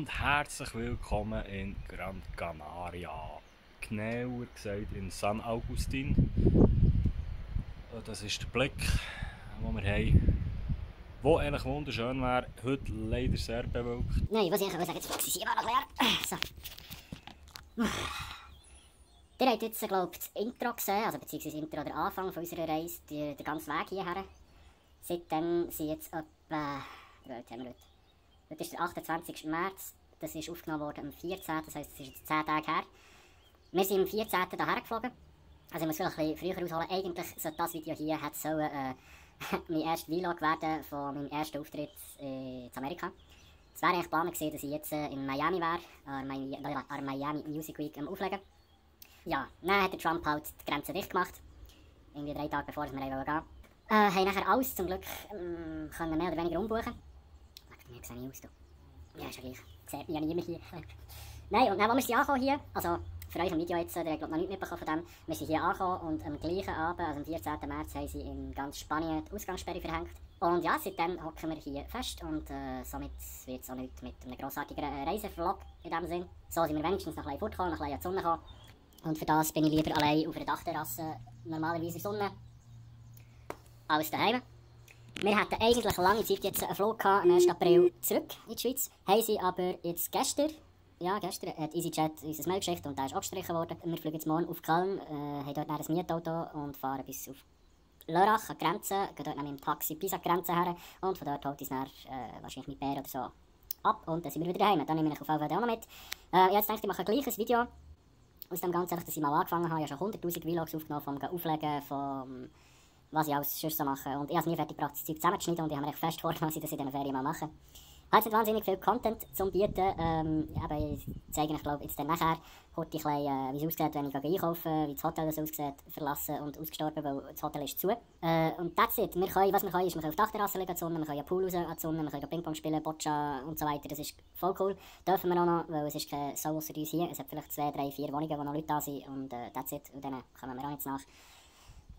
und herzlich willkommen in Gran Canaria. Genauer gesagt in San Agustin. Das ist der Blick, den wir haben. Wo eigentlich wunderschön wäre, heute leider sehr bewölkt. Nein, was ich sagen, jetzt sind wir noch leer. So. Ihr habt jetzt, glaube ich, das Intro gesehen, also beziehungsweise das Intro, der Anfang von unserer Reise, der ganze Weg hierher. Seitdem sind jetzt etwa, heute haben wir heute. Heute ist der 28. März, das ist aufgenommen worden am 14., das heisst, es ist jetzt 10 Tage her. Wir sind am 14. hierher geflogen, also ich muss vielleicht ein bisschen früher ausholen. Eigentlich sollte das Video hier mein erster Vlog werden von meinem ersten Auftritt in Amerika. Es wäre eigentlich geplant gewesen, dass ich jetzt in Miami wäre, an der Miami Music Week am Auflegen. Ja, dann hat der Trump halt die Grenze dicht gemacht, irgendwie 3 Tage bevor wir gehen wollten. Haben nachher alles zum Glück können mehr oder weniger umbuchen. Wie sehe ich aus? Ja, ist ja gleich. Sieht mich ja niemand hier. Nein, und dann, als wir angekommen hier, also für euch im Video jetzt, der hat noch nichts mitbekommen von dem, wir sind hier angekommen und am gleichen Abend, also am 14. März, haben sie in ganz Spanien die Ausgangssperre verhängt. Und ja, seitdem hocken wir hier fest und somit wird es auch nicht mit einem grossartigen Reisevlog in dem Sinn. So sind wir wenigstens noch ein bisschen fortgekommen, noch ein bisschen an die Sonne gekommen. Und für das bin ich lieber allein auf einer Dachterrasse, normalerweise in Sonne, als daheim. Wir hatten eigentlich lange Zeit jetzt einen Flug gehabt, am 1. April zurück in die Schweiz. Haben sie aber jetzt gestern hat EasyJet uns ein Mail geschickt und der ist abgestrichen worden. Wir fliegen jetzt morgen auf Köln, haben dort ein Mietauto und fahren bis auf Lörrach an die Grenze, gehen dort mit dem Taxi bis an die Grenze her und von dort holt uns dann wahrscheinlich mit Bär oder so ab und dann sind wir wieder daheim. Dann nehme ich auf jeden Fall auch noch mit. Jetzt denke ich, mache gleich ein Video aus dem Ganzen, dass ich mal angefangen habe. Ich habe schon 100'000 Vlogs aufgenommen, vom Auflegen, vom was ich alles sonst so mache. Und ich habe es nie fertig gebracht, das Zeug zusammenzuschneiden und ich habe mir echt fest vorgenommen, dass ich das in diesen Ferien mal mache. Ich habe jetzt nicht wahnsinnig viel Content zum Bieten. Ich zeige euch, glaube jetzt dann nachher kurz wie es aussieht, wenn ich einkaufe, wie das Hotel das aussieht, verlassen und ausgestorben, weil das Hotel ist zu. Und that's it. Was wir können, ist, wir können auf der Dachterrasse liegen, wir können am Pool raus an die Sonne, wir können Ping-Pong spielen, Boccia und so weiter. Das ist voll cool. Dürfen wir auch noch, weil es ist kein Sau ausser uns hier. Es hat vielleicht 2, 3, 4 Wohnungen, wo noch Leute da sind und that's it. Und dann kommen wir auch jetzt nach.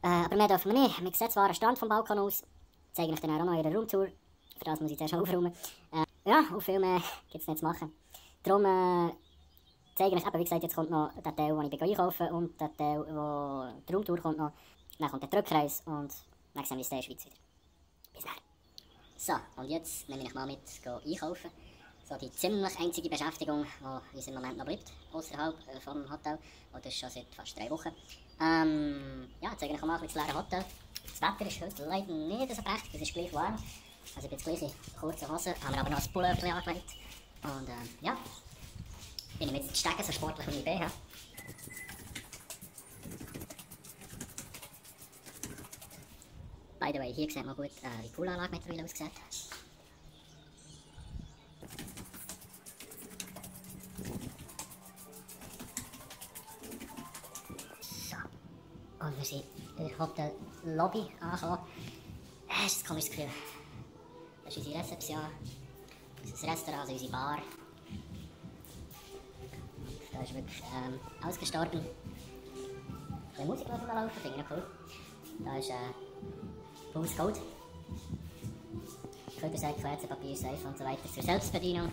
Aber mehr dürfen wir nicht. Wir sehen zwar einen Strand vom Balkon aus, zeige ich dann auch noch in der Roomtour. Für das muss ich zuerst aufräumen. Auch viel mehr gibt es nicht zu machen. Darum zeige ich euch, wie gesagt, jetzt kommt noch der Teil, wo ich einkaufen und der Teil, wo die Roomtour kommt noch. Dann kommt der Drückkreis und dann sehen wir uns in der Schweiz wieder. Bis dann. So, und jetzt nehme ich mal mit einkaufen. So die ziemlich einzige Beschäftigung, die uns im Moment noch bleibt, außerhalb vom Hotel. Und das schon seit fast 3 Wochen. Zeige ich euch mal das leere Hotel. Das Wetter ist heute leider nicht so prächtig, es ist gleich warm. Also ich bin jetzt gleich in kurzen Hosen, haben wir aber noch ein Pullover angelegt. Und bin ich jetzt stecken, so sportlich wie ich bin. By the way, hier sieht man gut, wie die Poolanlage mittlerweile aussieht. So. Und wir sind in der Hotel-Lobby angekommen. Das ist ein komisches Gefühl. Das ist unsere Rezeption, unser Restaurant, also unsere Bar. Da ist wirklich ausgestorben. Ein bisschen Musik laufen, finde ich noch cool. Da ist Pulse Gold. Kühlbesäcke, WC-Papier, Seife und so weiter zur Selbstbedienung.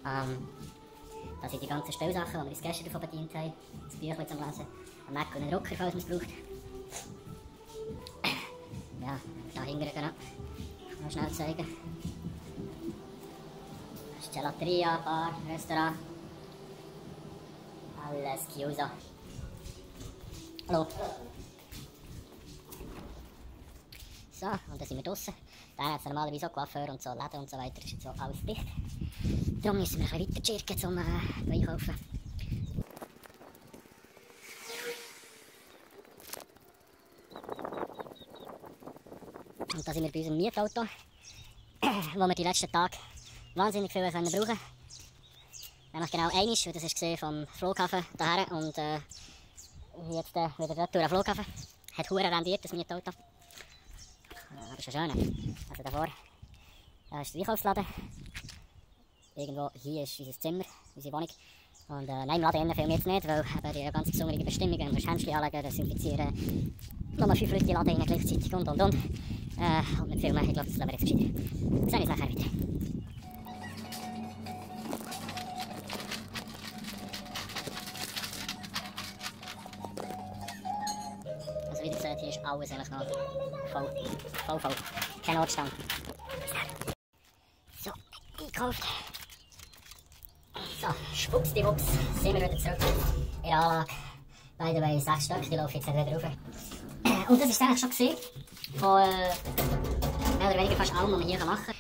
Da sind die ganzen Spielsachen, die wir uns gestern davon bedient haben. Das Büchlein zum Lesen. Ein Mac und ein Rucker, falls man es braucht. Ja, da hinten gehen. Mal schnell zeigen. Das ist Gelateria, Bar, Restaurant. Alles chiuso. Hallo. So, und dann sind wir draußen. Da hat es normalerweise auch Coiffeur und so Läden und so weiter. Das ist jetzt so alles dicht. Darum müssen wir ein bisschen weiter chirken zum einkaufen. Und da sind wir bei unserem Mietauto, wo wir die letzten Tage wahnsinnig viel brauchen können. Nämlich genau einmal, weil das hast du gesehen vom Flughafen daher und jetzt wieder dort durch den Flughafen. Hat hure rendiert, das Mietauto. Aber ist schon schön. Also davor, da ist der Einkaufsladen. Irgendwo hier ist unser Zimmer, unsere Wohnung. Und nein, im Laden filmen wir jetzt nicht, weil eben die ganz besonderen Bestimmungen, du musst Händchen anlegen, desinfizieren, nochmal 5 Leute in den Laden gleichzeitig und. Und mit filmen, ich glaube, das lassen wir jetzt gescheiter. Wir sehen uns nachher wieder. alles eigentlich noch voll. Kein Notstand. So, eingekauft. So, schwuppsdiwupps, sind wir wieder zurück in der Anlage. By the way, 6 Stück, die laufen jetzt nicht wieder rauf. Und das war es eigentlich schon gewesen, von mehr oder weniger fast allem, was man hier machen kann.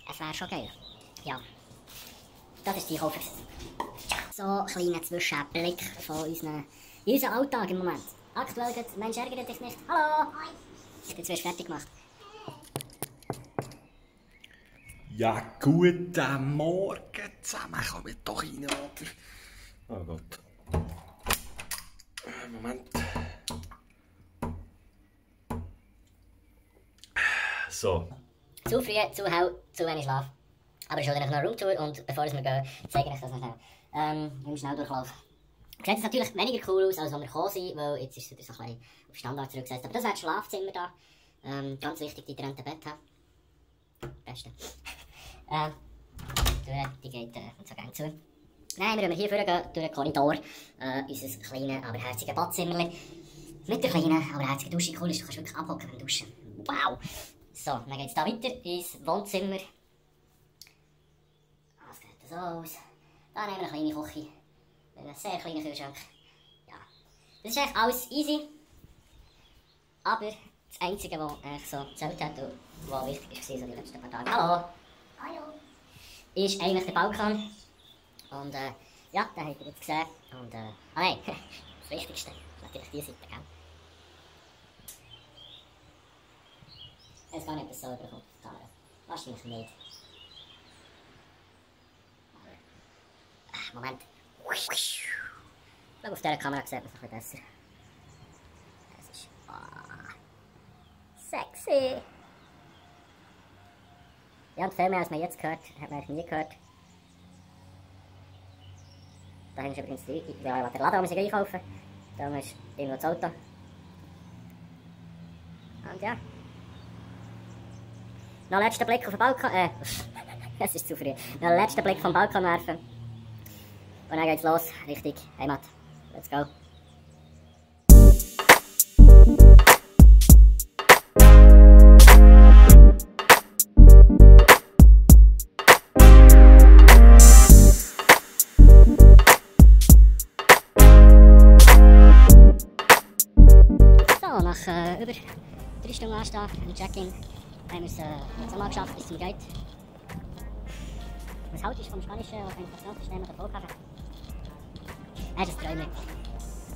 Es wäre schon geil. Ja, das ist die Kauf. So ein kleiner Zwischenblick von unserem Alltag im Moment. Aktuell geht Mensch, ärgere dich nicht. Hallo! Ich habe jetzt fertig gemacht. Ja, guten Morgen zusammen. Kommt doch rein, oder? Oh Gott. Moment. So. Zu früh, zu hell, zu wenig Schlaf. Aber ich habe noch eine Roomtour und bevor wir gehen, zeige ich das noch schnell. Im Schnelldurchlauf. Sieht jetzt natürlich weniger cool aus, als wir gekommen sind, weil jetzt ist es wieder so ein bisschen auf Standard zurückgesetzt. Aber das wäre das Schlafzimmer da. Ganz wichtig, die getrennte Bett haben. Beste. Die geht nicht so gerne zu. Nein, wir gehen hier vorne durch den Korridor. Unser kleines, aber herziges Badzimmer. Mit der kleinen, aber herzigen Dusche. Cool ist, du kannst wirklich abhocken beim Duschen. Wow! So, dann geht es hier weiter ins Wohnzimmer. Das sieht so aus. Da nehmen wir eine kleine Küche. Mit einem sehr kleinen Kühlschrank. Ja. Das ist eigentlich alles easy. Aber das Einzige, was eigentlich so gezählt hat und was wichtig war, so die letzten paar Tage. Hallo! Hallo! Ist eigentlich der Balkon. Und ja, den habt ihr jetzt gesehen. Und nein, das Wichtigste ist natürlich diese Seite, gell? Ich weiß gar nicht, ob das so überkommt auf die Kamera. Wahrscheinlich nicht. Moment. Ich glaube, auf dieser Kamera sieht man es ein bisschen besser. Das ist sexy. Ja, und viel mehr als man jetzt gehört, hat man nie gehört. Da hinten ist übrigens der Laden, wo wir sich einkaufen. Da ist irgendwo das Auto. Und ja. Noch einen letzten Blick auf den Balkon. Es ist zu früh. Noch einen letzten Blick vom Balkon werfen. Und dann geht's los, Richtung Heimat. Let's go. So, nach über 3 Stunden Anstehen im Check-in haben wir es jetzt einmal geschafft, bis zum Gate. Was haltest du vom spanischen Organisationssystem der Flughafen? Das ist ein Träumer.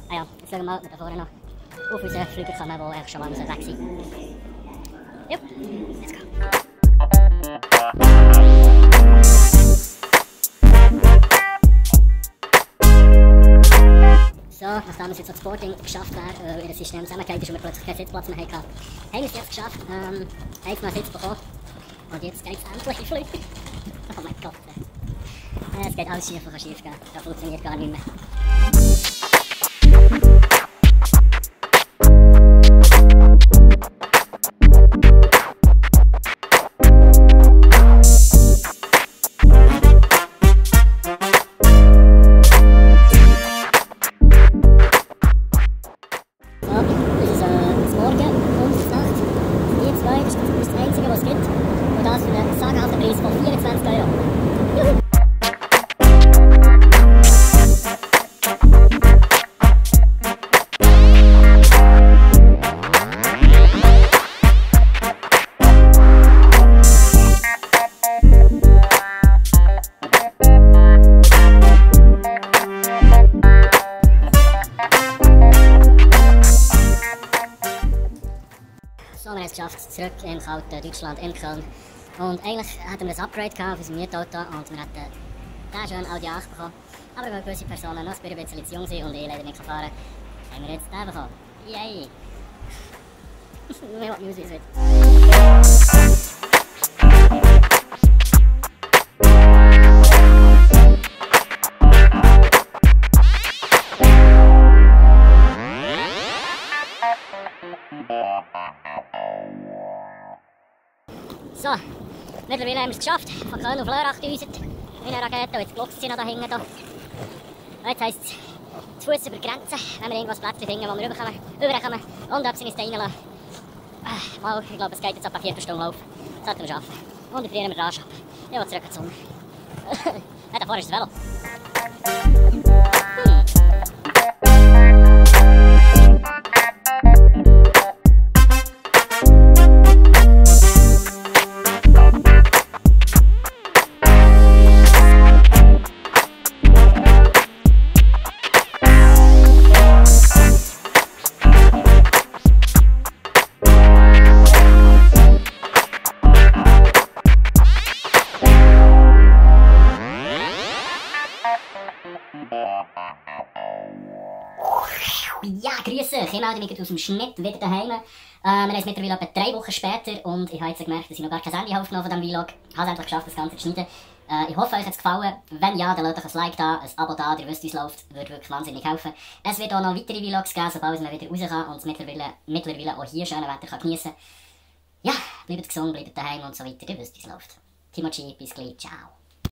Ah ja, jetzt schauen wir mal, ob wir da vorne noch auf unseren Flüger kommen, die eigentlich schon mal weg sind. Jupp, let's go. So, nachdem wir jetzt das Boarding geschafft haben, weil das System zusammengeht ist und wir plötzlich keinen Sitzplatz mehr hatten, haben wir es jetzt geschafft, jetzt mal einen Sitz bekommen. Und jetzt geht es endlich in Flüge. Oh mein Gott. Es geht alles schief, was schief gehen. Das funktioniert gar nicht mehr. So, wir haben es geschafft, zurück in kalten Deutschland, in Köln. Und eigentlich hatten wir ein Upgrade auf unserem Mietauto und wir hätten den schönen Audi 8 bekommen. Aber weil gewisse Personen noch ein bisschen zu jung sind und ich leider nicht fahren kann, haben wir jetzt den bekommen. Yay! What news is it? So, mittlerweile haben wir es geschafft. Von Köln auf Lörrach gedüset. Wie eine Rakete. Und jetzt glockt sie noch da hinten. Und jetzt heisst es zu Fuß über die Grenze, wenn wir irgendwas Plätzchen finden, wo wir rüberkommen und ob sie uns da reinlassen. Mal, ich glaube, es geht jetzt ab einer Viertelstunde Lauf. Das sollten wir schaffen. Und frieren wir den Arsch ab. Ich will zurück zur Sonne. Ja, da vorne ist das Velo. Ja, grüße euch. Ich melde mich aus dem Schnitt wieder daheim. Wir haben es mittlerweile etwa 3 Wochen später und ich habe jetzt gemerkt, dass ich noch gar kein Ende aufgenommen von diesem Vlog. Ich habe es endlich geschafft, das Ganze zu schneiden. Ich hoffe, euch hat es gefallen. Wenn ja, dann lasst euch ein Like da, ein Abo da, ihr wisst, wie es läuft. Würde wirklich wahnsinnig helfen. Es wird auch noch weitere Vlogs geben, sobald man wieder raus kann und es mittlerweile auch hier schönes Wetter geniessen kann. Ja, bleibt gesund, bleibt daheim und so weiter. Ihr wisst, wie es läuft. Timo-G, bis gleich. Ciao.